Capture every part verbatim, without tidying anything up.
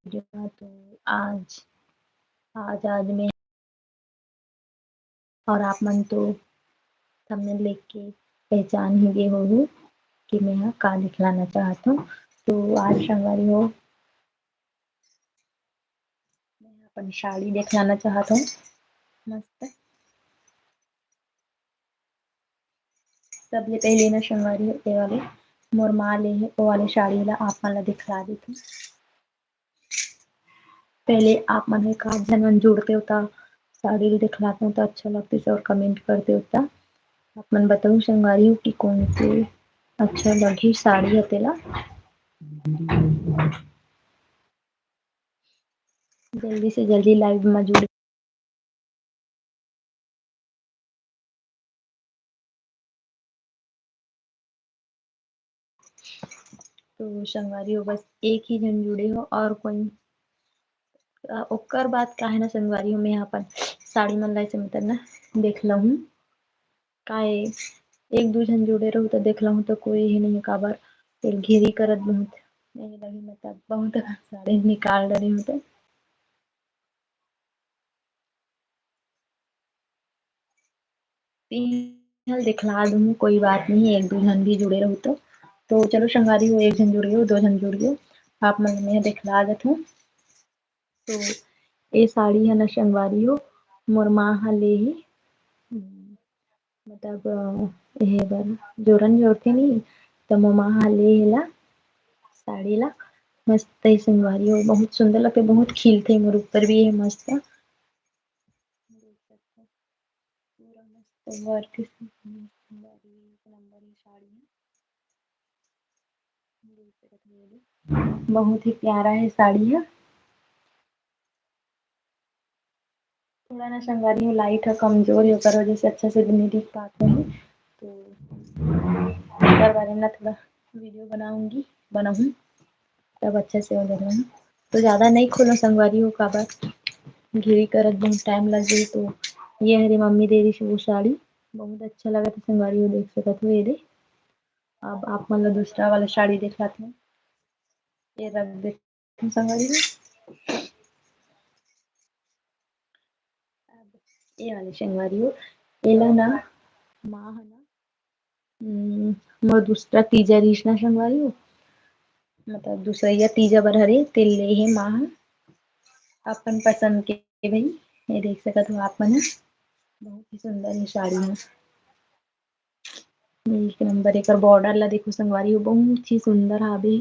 video। तो आज, आज, आज मैं, और आप मन तो thumbnail देख के पहचान ही गे होहू कि मैं ह का दिखलाना चाहत हूँ। तो आज संगवारी हो, मैं अपन साड़ी दिखलाना चाहत हूँ। मस्त, सबले पहले ना संगवारी हो, ये वाले मोर माँ ले हे, वो वाले साड़ी ला आप मन ला दिखला देथूँ। पहले आप मन एक आध झन मन जुड़ते हो ता साड़ी ला दिखलाते हो ता अच्छा लगते और comment करते हो ता। आप मन बताओ संगवारी हो कि कौन से अच्छा लगी साड़ी है तेला। जल्दी से जल्दी live में जुड़। तो संगवारी हो, बस एक ही झन जुड़े हो और कोई, ओकर बाद का है ना संगवारी हो, मैं अपन साड़ी मन ला ऐसे मतलब ना देख लहूँ। काहे एक दू झन जुड़े रहू तो देख लहूँ तो कोई ही नहीं, काबर तेल घेरी करत बहुत नहीं लगी, मतलब बहुत साड़ी निकाल डरे हूँ तो। तीन झन दिखला दूँ, कोई बात नहीं, एक दू झन भी जुड़े रहू तो। तो चलो संगवारी हो, एक झन जुड़ गयो, दो झन जुड़ गयो, आप मन में दिखला देत हूँ। तो ये साड़ी है ना संगवारी हो, मोर माँ ह ले ही, मतलब, अ, एहे बर जोरन जोरथे नी, त मोर माँ ह ले एला साड़ी ला। मस्त है संगवारी हो, बहुत सुंदर लगथे, बहुत खिलथे मोर ऊपर भी है मस्त। पूरा मस्त work से सुंदर, एक नंबर ही साड़ी है। बहुत ही प्यारा है साड़ी है। थोड़ा ना संगवारी हो, light है कमजोर है, ओकर वजह से अच्छा से नहीं दिख पाते हैं। तो ओकर बारे में ना थोड़ा video बनाऊंगी, बनाऊँ तब अच्छा से हो जाएगा। तो ज़्यादा नहीं खोलो संगवारी हो, काबर घेरी करत बहुत time लग गई। तो ये हरे मम्मी दे रही वो साड़ी, बहुत अच्छा लगा था संगवारी हो, देख सकत हो ये दे। अब आप मन ला दूसरा वाला साड़ी दिखाते हैं, ये रख देते हैं संगवारी हो। अब ये वाले संगवारी हो, एला ना माँ है ना, हम्म, मोर दूसरा तीजा रहिस ना संगवारी हो, मतलब दूसरइया तीजा बर हरे, तेल ले हे माँ ह अपन पसंद के भाई। ये देख सकत हो आप मन ह, बहुत ही सुंदर ये साड़ी है, एक नंबर। एकर border ला देखो संगवारी हो, बहुत ही सुंदर हावे।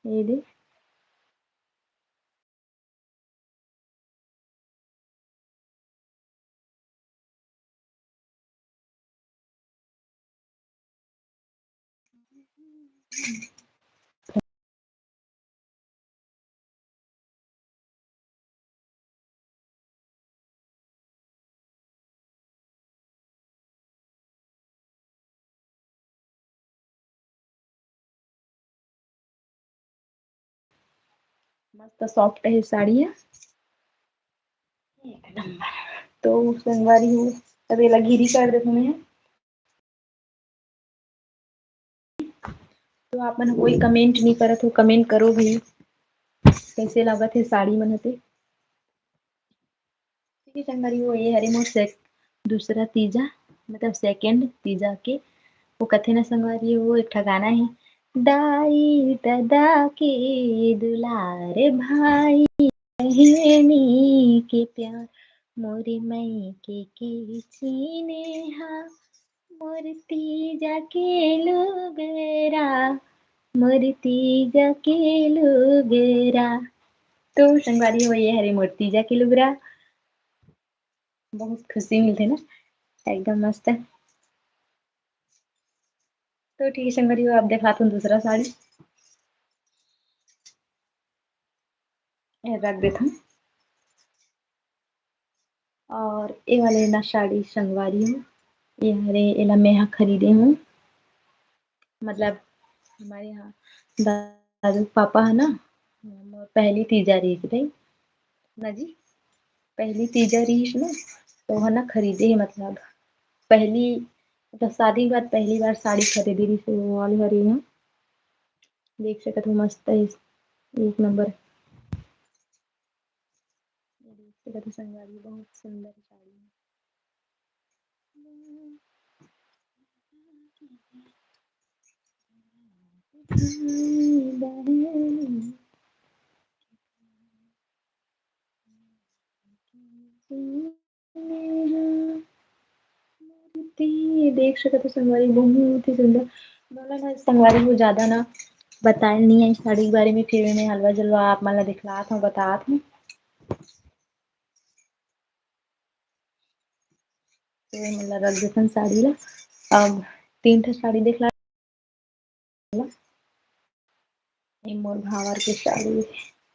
ये दे मस्त soft है साड़ी है, एक नंबर। तो संगवारी हो, अब एला घेरी कर देथों मैं। तो आप मन कोई comment नहीं करत हो, comment करो भाई, कैसे लागत है साड़ी मन हते। ठीक है संगवारी हो, ये हरे मोर sec-, दूसरा तीजा, मतलब second तीजा के। वो कथे ना संगवारी हो, एक ठा गाना है, दाई ददा के दुलार भाई बहिनी के प्यार, मोरे मइके के चिनेहा, मोर तीजा के लुगरा, मोर तीजा के लुगरा। तो संगवारी हो, ये हरे मोर तीजा के लुगरा। बहुत खुशी मिलथे ना, एकदम मस्त है। तो ठीक है संगवारी हो, आप दिखाथों दूसरा साड़ी, ये रख देथों। और ये वाले ना साड़ी संगवारी हो, ये हरे, एला मैं ह खरीदे हूँ, मतलब हमारे यहाँ दादू पापा है ना, मोर पहली तीजा रहिस भाई ना जी, पहली तीजा रहिस ना, तो है ना खरीदे है, मतलब पहली, मतलब शादी के बाद पहली बार साड़ी खरीदी रहिस, वो वाली हरे यहाँ देख सकत हो, मस्त है, एक नंबर। देखो संगवारी, बहुत सुंदर साड़ी। देख सकत हो संगवारी, बहुत ही सुंदर। मोला ना संगवारी हो ज्यादा ना बताए नहीं है साड़ी के बारे में, फिर भी मैं हलवा जलवा आप मन ला दिखलात हूँ, बतात हूँ। तो ये मोला रख देथन साड़ी ला। अब तीन ठो साड़ी देख ला। ये मोर भांवर के साड़ी,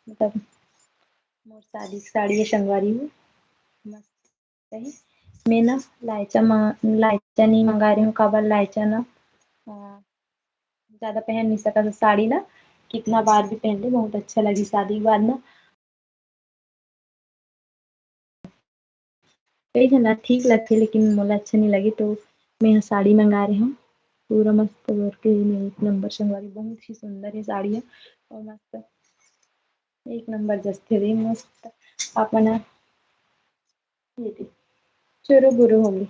मतलब मोर शादी के साड़ी है संगवारी हो, मस्त है। मैं ना लायचा मा-, लायचा नहीं मंगा रही हूँ, काबर लायचा ना, अ, ज्यादा पहन नहीं सकत साड़ी ना, कितना बार भी पहन ले बहुत अच्छा लगी शादी के बाद ना। कई झन ला ठीक लगथे, लेकिन मोला अच्छा नहीं लगे, तो मैं ह साड़ी मंगा रहे हूँ। पूरा मस्त work के में एक नंबर संगवारी, बहुत ही सुंदर है साड़ी है और मस्त एक नंबर जचथे भी मस्त। अपन ह ये दे चोरो बोरो होगे,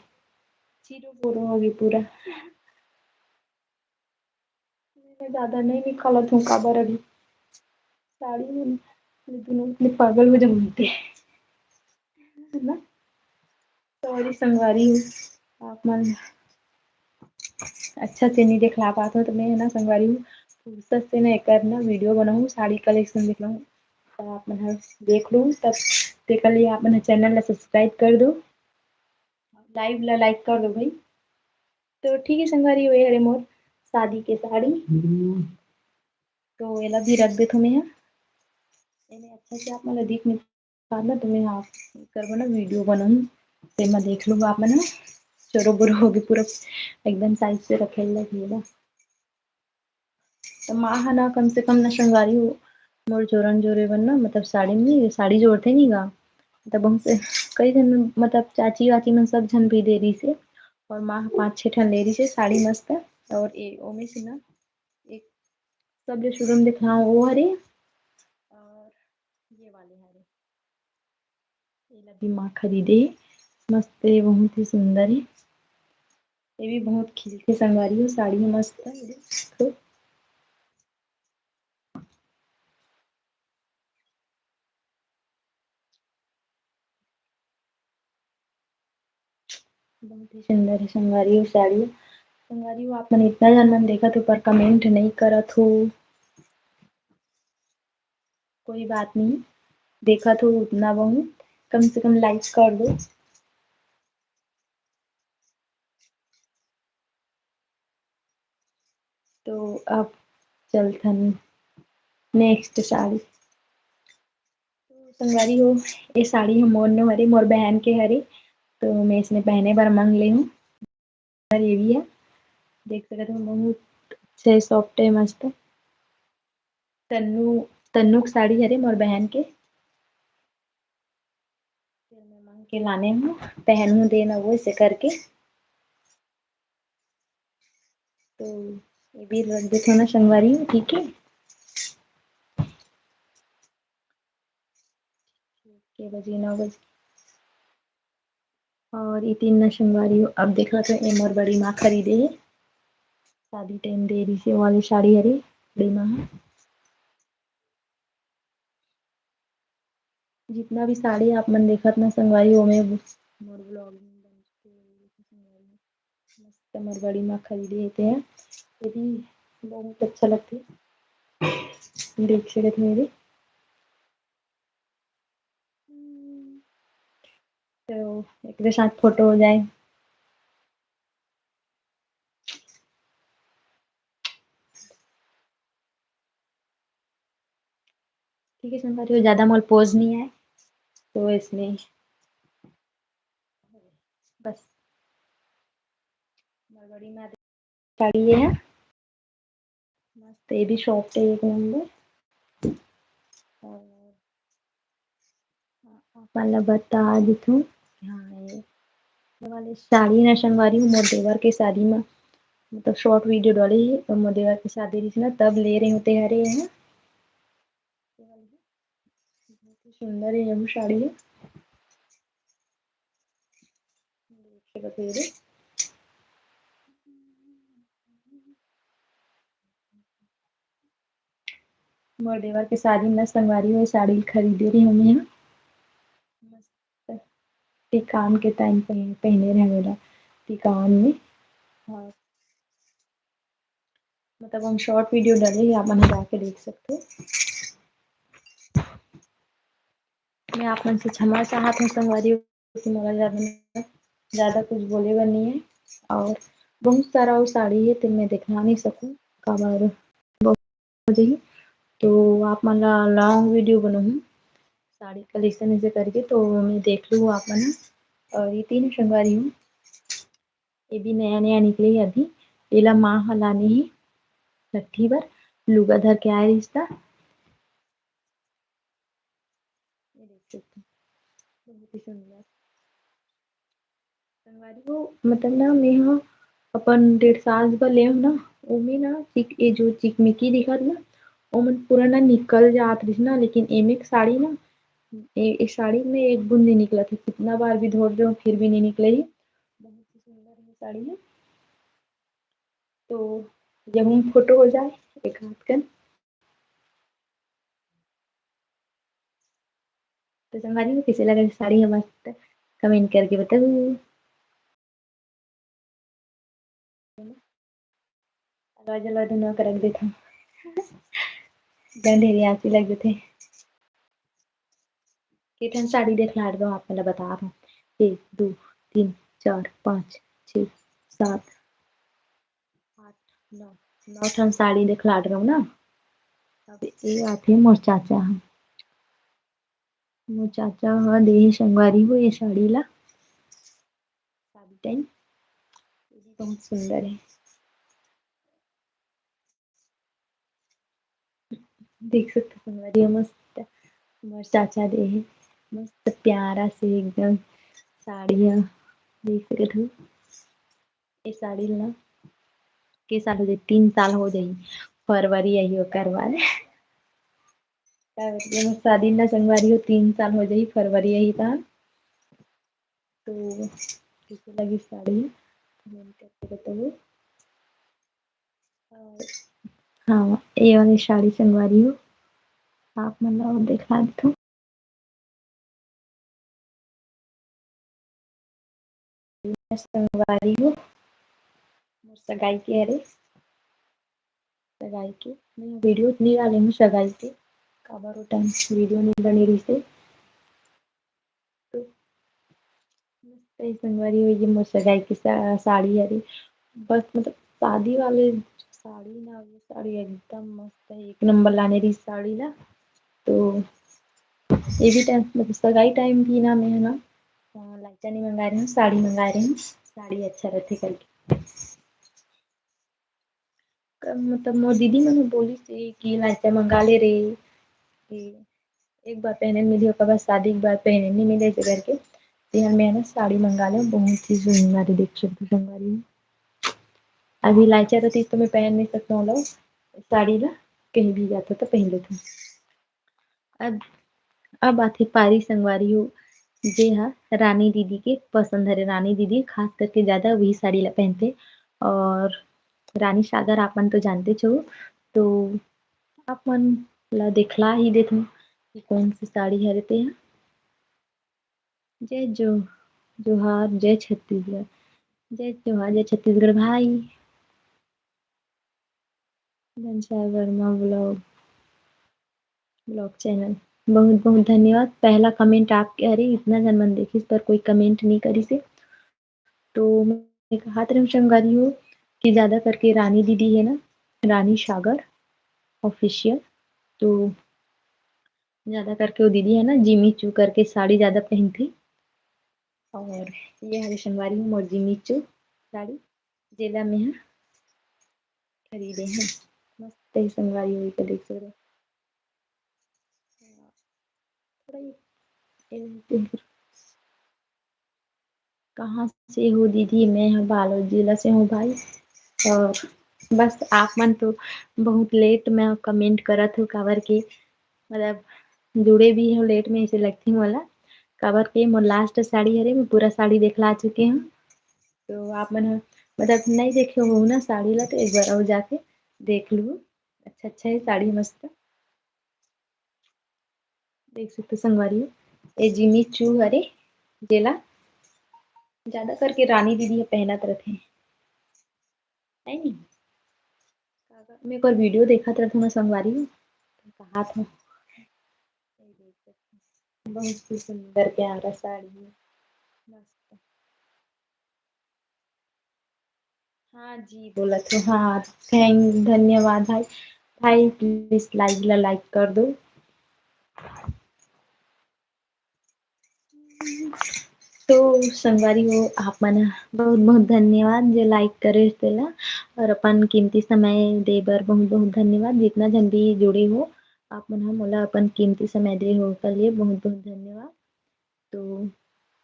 चीरो बोरो होगे पूरा। मैं ज्यादा नहीं निकालत हूँ, काबर अभी साड़ी में ये दोनों इतने पागल हो जाते हैं ना। सॉरी संगवारी हो, आप मन अच्छा से नहीं देखला पात हो, तो मैं ना संगवारी हो फुर्सत से ना एकर ना video बनाऊँ, साड़ी collection दिखलाऊँ, तब आप मन ह देख लो। तब तेकर लिए आप मन ह channel ला subscribe कर दो, live ला like कर दो भाई। तो ठीक है संगवारी, ये हरे मोर शादी के साड़ी, तो एला भी रख देथो मैं ह। एमे अच्छा से आप मन ला दिख नहीं पात ना, तो मैं आप करबो ना video बनाऊँ, तेमा देख लूँगा आप मन ह। चोरो बोरो होगे पूरा, एकदम size से रखे लगे ना। तो माँ ह ना कम से कम ना संगवारी हो मोर जोरन जोरे बर ना, मतलब साड़ी में, साड़ी जोड़थे नहीं गा, मतलब बहुत से कई झन, मतलब चाची वाची मन सब झन भी दे रही से, और माँ ह पाँच छः ठन ले रही से साड़ी मस्त। और ए ओमे से ना एक सबले शुरू में दिखाऊँ वो हरे, और ये वाले हरे, ये ला भी माँ खरीदे हे, मस्त है, बहुत ही सुंदर है। ये भी बहुत खिलथे संगवारी हो, साड़ी मस्त है, ये देखो। बहुत ही सुंदर है संगवारी हो साड़ी। संगवारी हो, आप मन इतना जन मन देखत हो पर comment नहीं करत हो, कोई बात नहीं, देखत हो उतना बहुत, कम से कम like कर दो। तो अब चलथन next साड़ी। तो संगवारी हो, ये साड़ी ह मोर नो हरे, मोर बहन के हरे, तो मैं इसने पहने बर मांग ले हूँ। और ये भी है, देख सकते हो बहुत अच्छे soft है, मस्त है। तन्नू, तन्नू के साड़ी हरे मोर बहन के, फिर मैं मांग के लाने हूँ, पहनूँ देना वो ऐसे करके। तो ये भी रख देते हैं ना संगवारी, ठीक है। के बजे, नौ बजे। और इतिन न संगवारी हो, अब देखा तो ए मोर बड़ी माँ खरीदे हे, शादी time दे रही से वाली साड़ी हरे बड़ी माँ ह। जितना भी साड़ी आप मन देखत ना संगवारी, ओमे मोर vlog में बनथे। मस्त मोर बड़ी माँ खरीदे हे ते ह, ये भी बहुत अच्छा लगथे। देख सकत हो ये भी। तो एक साथ फोटो हो जाए। ठीक है संगवारी हो, ज्यादा मोर pose नहीं आए तो इसने बस मोर बड़ी माँ साड़ी ये है। मस्त, ये भी soft है एक नंबर। और आप मन ला बता देथों, हाँ, ये वाले साड़ी ना संगवारी हो, मोर देवर के शादी में, मतलब short video डाले ही, और मोर देवर के शादी रही ना, तब ले रहे होते हरे हैं। बहुत ही सुंदर है ये भी साड़ी है। देखो तो ये दे। मोर देवर के शादी में संगवारी हो साड़ी खरीदे रहे हमें यहाँ। मस्त टिकान के टाइम पे पहने रहे मेरा टिकान में। और मतलब हम शॉर्ट वीडियो डाले ही, आप मन जाके देख सकते हो। मैं आप मन से क्षमा चाहत हूँ संगवारी हो कि मोला ज्यादा ज्यादा कुछ बोले बर नहीं है। और बहुत सारा वो साड़ी है तो मैं दिखा नहीं सकूँ, काबर बहुत हो जाही। तो आप मन ला लॉन्ग वीडियो बनाहूँ साड़ी कलेक्शन ऐसे करके, तो मैं देख लूँ आप मन। और ये तीन संगवारी हूँ, ये भी नया नया निकले है अभी। एला माँ ह लाने ही लट्ठी बर, लुगा धर के आए रिश्ता। ये देख सकते हैं, बहुत ही सुंदर संगवारी हो। मतलब ना, मैं ह अपन डेढ़ साल बर ले हूँ ना, ओमे ना चिक, ये जो चिकमिकी दिखत ना, ओमन पूरा ना निकल जात रहिस ना, लेकिन एमे एक साड़ी ना, ए, ए साड़ी में एक बूंद नहीं निकलत है। कितना बार भी धो रहे हो, फिर भी नहीं निकले ही। बहुत ही सुंदर है साड़ी है। तो जब हम फोटो हो जाए एक हाथ कन, तो संगवारी हो, कैसे लगा साड़ी हमारे, कमेंट करके बताओ। अलवा जलवा दुनो के रख देथे। गंधेरी आँची लग जथे। के ठन साड़ी देखला हट दो, आप मन ला बता रहा हूँ। एक, दो, तीन, चार, पाँच, छः, सात, आठ, नौ, नौ ठन साड़ी देखला हट रहा हूँ ना। अब ये आथे मोर चाचा ह, मोर चाचा ह देहे संगवारी हो ये साड़ी ला। शादी टाइम। ये भी बहुत सुंदर है, देख सकते हो संगवारी, मस्त मोर चाचा दे है, मस्त प्यारा से एकदम साड़ी है, देख सकते हो। ये साड़ी ना के साल हो जाए, तीन साल हो जाए, फरवरी आई ओकर बाद। शादी ना संगवारी हो, तीन साल हो जाए, फरवरी आई था। तो कैसे लगी साड़ी, कमेंट करके बताओ। और हाँ, ये वाली साड़ी संगवारी हो, आप मन ला और दिखा देथो। संगवारी हो, मोर सगाई के हरे, सगाई के मैं वीडियो नहीं डाले हूँ सगाई के, काबर वो टाइम वीडियो नहीं बने रही से। तो मस्त है संगवारी हो, ये मोर सगाई की सा-, साड़ी हरे। बस मतलब शादी वाले साड़ी ना, ये साड़ी एकदम मस्त है, एक नंबर लाने रही साड़ी ना। तो ये भी टाइम मतलब सगाई टाइम भी ना मैं है ना, अ, लाइचा नहीं मंगा रही हूँ, साड़ी मंगा रही हूँ, साड़ी अच्छा रहते करके। क-, मतलब मोर दीदी मन बोली से कि लाइचा मंगा ले रे, कि एक बार पहने मिली, ओकर बाद शादी के बाद पहने नहीं मिले ऐसे करके। तेहन मैं ना साड़ी मंगा ले, बहुत ही सुंदर है, देख सकते संगवारी। अभी लाइचा रहती तो मैं पहन नहीं सकता हूँ लोग साड़ी ला, कहीं भी जाता तो पहन लेता हूँ। अब अब आथे पारी संगवारी हो, जे हा रानी दीदी के पसंद हरे। रानी दीदी खास करके ज्यादा वही साड़ी ला पहनथे। और रानी सागर आप मन तो जानते छो, तो आप मन ला देखला ही देथो कि कौन सी साड़ी हरे ते हा। जय जो-, जोहार, जय छत्तीसगढ़, जय जोहार, जय छत्तीसगढ़ भाई। Ghanshyam Verma vlog, vlog channel, बहुत बहुत धन्यवाद। पहला कमेंट आपके हरे, इतना जन मन देखिस पर कोई कमेंट नहीं करिस हे। तो मैं कहत रहूँ संगवारी हो कि ज्यादा करके रानी दीदी है ना, रानी सागर ऑफिशियल, तो ज्यादा करके वो दीदी है ना जिमी चू करके साड़ी ज्यादा पहनती। और ये हरे संगवारी हो मोर जिमी चू साड़ी, जेला मैं हा खरीदे हैं। मस्त है संगवारी हो, ये देख सकते हो। थोड़ा ये, ये, कहाँ से हो दीदी? मैं ह बालोद जिला से हूँ भाई। और बस आप मन तो बहुत लेट में कमेंट करत हो, काबर के मतलब जुड़े भी हो लेट में, ऐसे लगथे मोला, काबर के मोर लास्ट साड़ी हरे, मैं पूरा साड़ी देखला चुके हूँ। तो आप मन ह, मतलब, नहीं देखे हो ना साड़ी ला, तो एक बार अउ जाके देख लू। अच्छा, अच्छा है साड़ी, मस्त। देख सकते संगवारी हो, ए जिमी चू हरे, जेला ज्यादा करके रानी दीदी ह पहनत रथे, है नी? मैं एक बार वीडियो देखत रथों ना संगवारी हो, तो कहा था, बहुत ही सुंदर प्यारा साड़ी है, मस्त। हाँ जी, बोलत हो। हाँ, थैंक, धन्यवाद भाई। भाई, प्लीज लाइव ला लाइक कर दो। तो संगवारी हो, आप मन बहुत बहुत धन्यवाद जे लाइक करे तेला, और अपन कीमती समय दे बर बहुत बहुत धन्यवाद। जितना झन भी जुड़े हो, आप मन ह मोला अपन कीमती समय दे हो, ओकर लिए बहुत बहुत धन्यवाद। तो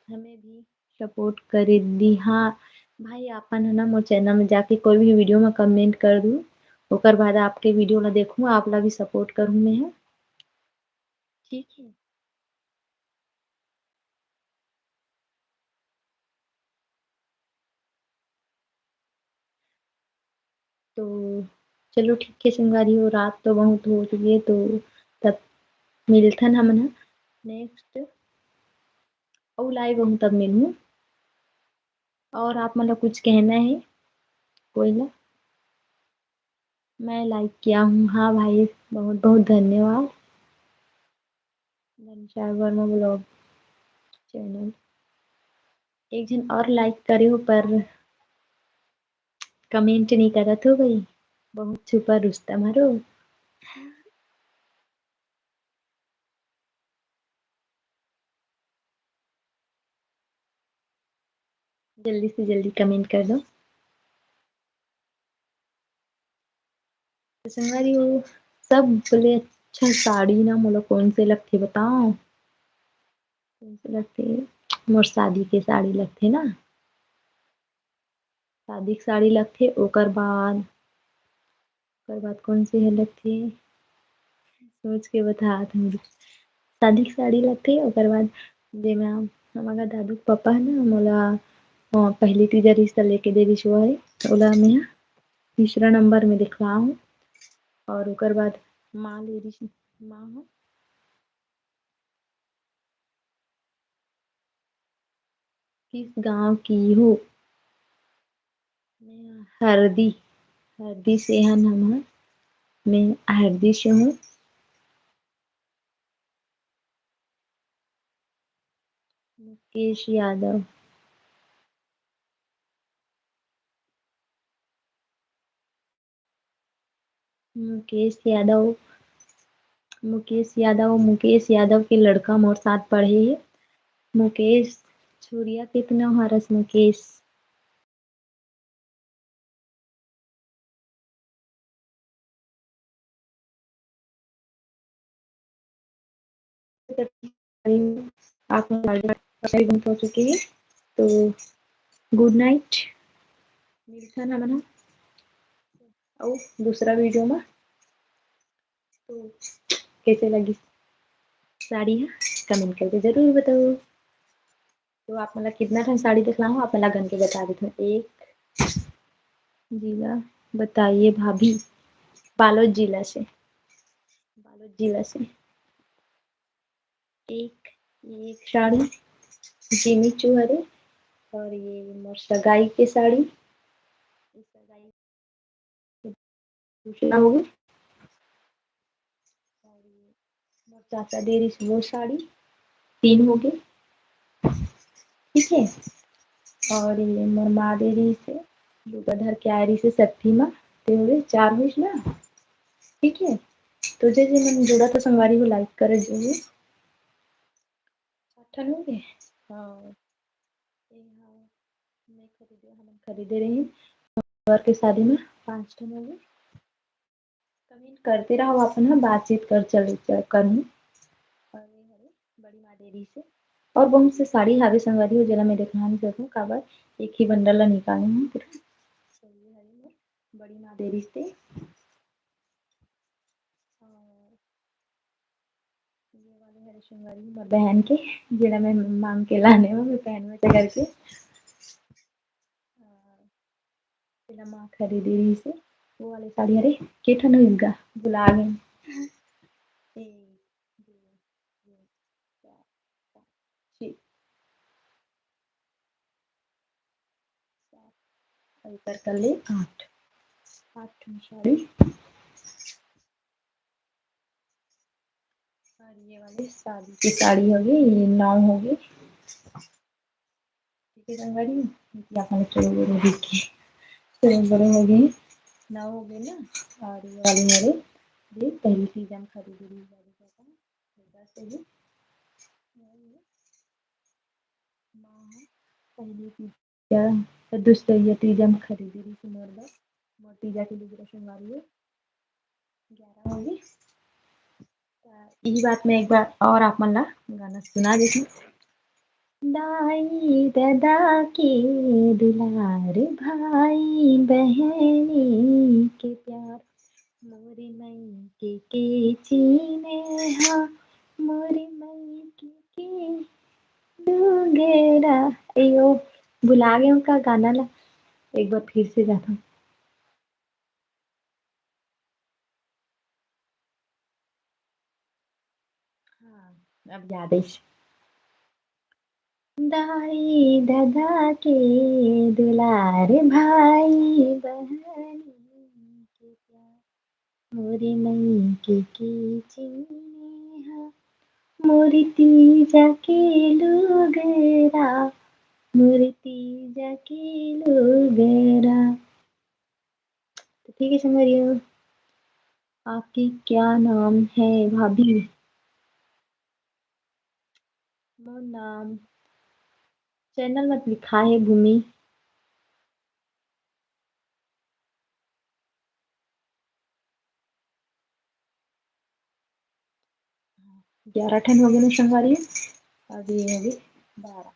हमें भी सपोर्ट करे दी। हाँ भाई, आपन है ना मोर चैनल में जाके कोई भी वीडियो में कमेंट कर दू, ओकर बाद आपके वीडियो ला देखूँ, आप ला भी सपोर्ट करूँ मैं ह। ठीक है, तो चलो ठीक है संगवारी हो, रात तो बहुत हो चुकी है, तो तब मिलथन हमन ह नेक्स्ट अउ लाइव हूँ तब मिलहूँ। और आप मन ला कुछ कहना है कोई ला? मैं लाइक किया हूँ। हाँ भाई, बहुत बहुत धन्यवाद। Ghanshyam Verma blog channel. एक झन और लाइक करे हो पर कमेंट नहीं करत हो भाई, बहुत छुपा रुस्तम हरो। जल्दी से जल्दी कमेंट कर दो। तो संगवारी हो, सब बोले अच्छा साड़ी ना मोला कौन से लगथे बताओ? कौन से लगथे? मोर शादी के साड़ी लगथे ना, शादी के साड़ी लगथे। ओकर बाद, ओकर बाद कौन से ह लगथे? सोच के बतात हूँ। शादी के साड़ी लगथे, ओकर बाद जेमा हमर दादू के पापा ह ना मोला, अ, पहली तीजा रिश्ता लेके दे रिस, वो है, ओला मैं ह तीसरा नंबर में दिखला हूँ। और ओकर बाद माँ ले रिस, माँ ह किस गांव की हो? मैं हरदी, हरदी से हन हम ह। मैं हरदी से हूँ। मुकेश यादव। मुकेश यादव, मुकेश यादव, मुकेश यादव के लड़का मोर साथ पढ़े हे। मुकेश, छुरिया कितना हरस मुकेश। आप हो चुके हैं, तो गुड नाइट, मिलथन हमन ह अउ दूसरा वीडियो में। तो कैसे लगी साड़ी है, कमेंट करके जरूर बताओ। तो आप मतलब कितना ठन साड़ी दिखला हो, आप मला गन के बता देते हो। एक जिला बताइए भाभी, बालोद जिला से, बालोद जिला से। एक, एक साड़ी जिमी चुहरे और ये मोर सगाई के साड़ी, सगाई दूसरा हो गया। और ये मोर चाचा दे रही वो साड़ी, तीन हो गए, ठीक है। और ये मोर माँ दे रही से लुगा धर के आ रही से सत्ती माँ, ते हो गए चार हुई ना, ठीक है। तो जे जे मन जुड़ा तो संगवारी हो लाइक करे जो हो। आठ ठन हो गए। हाँ, ये हाँ, मैं खरीदे, हम खरीदे रही और के शादी में पाँच ठन हो गए। कमेंट करते रहो, अपन ह बातचीत कर चल, चल करहूँ। और ये हरे बड़ी माँ देरी से और बहुत से साड़ी हावे संगवारी हो, जेला मैं देखना नहीं सकूँ, काबर एक ही बंडल ला निकाले हूँ पूरा। तो ये हरे मोर बड़ी माँ देरी से। और ये वाले हरे संगवारी मोर बहन के, जेला मैं मांग के लाने हूँ, मैं पहन में से करके। एला माँ खरीदे रहिस हे, वो वाले साड़ी। अरे, के ठन होइस गा, भुला गेन। एक, दो, तीन, चार, पाँच, छः, सात, अउ एकर कर ले आठ, आठ ठन साड़ी। और ये वाली शादी की साड़ी होगी, ये नौ होगी। ठीक है संगवारी, ये आप मन चलो गुरु जी के, चलो गुरु हो गई, नौ हो गई ना। और ये वाली मेरे, ये पहली चीज हम खरीदी थी, ये वाली क्या था, ये दस होगी। माँ पहली चीज, या तो दूसरे ये तीजा में खरीदी रहिस मोर बर, मोर तीजा के लुगरा संगवारी हो, ग्यारह होगी। त इही बात में एक बार और आप मन ला गाना सुना देथन। दाई ददा के दुलार, भाई बहनी के प्यार, मोर मइके के चिन्हा, मोर मइके के लुगरा। अयो, भुला गेंव का गाना ला, एक बार फिर से गाथन। हाँ, अब याद आइस। दाई ददा के दुलार, भाई बहनी के प्यार, मोर मइके के चिन्हा, मोर तीजा के लुगरा, मोर तीजा के लुगरा। तो ठीक है संगवारी हो, आपके क्या नाम है भाभी? मोर नाम channel में लिखा है भूमि। ग्यारह ठन हो गए ना संगवारी, अभी हो गए बारह,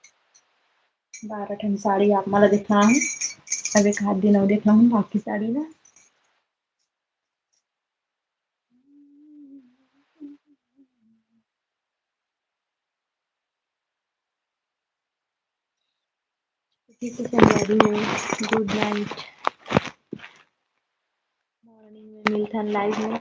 बारह ठन साड़ी आप मन ला दिखाहूँ। अब एक आध दिन अउ दिखाहूँ बाकी साड़ी ला। ठीक है संगवारी हो, good night, morning में मिलथन live में।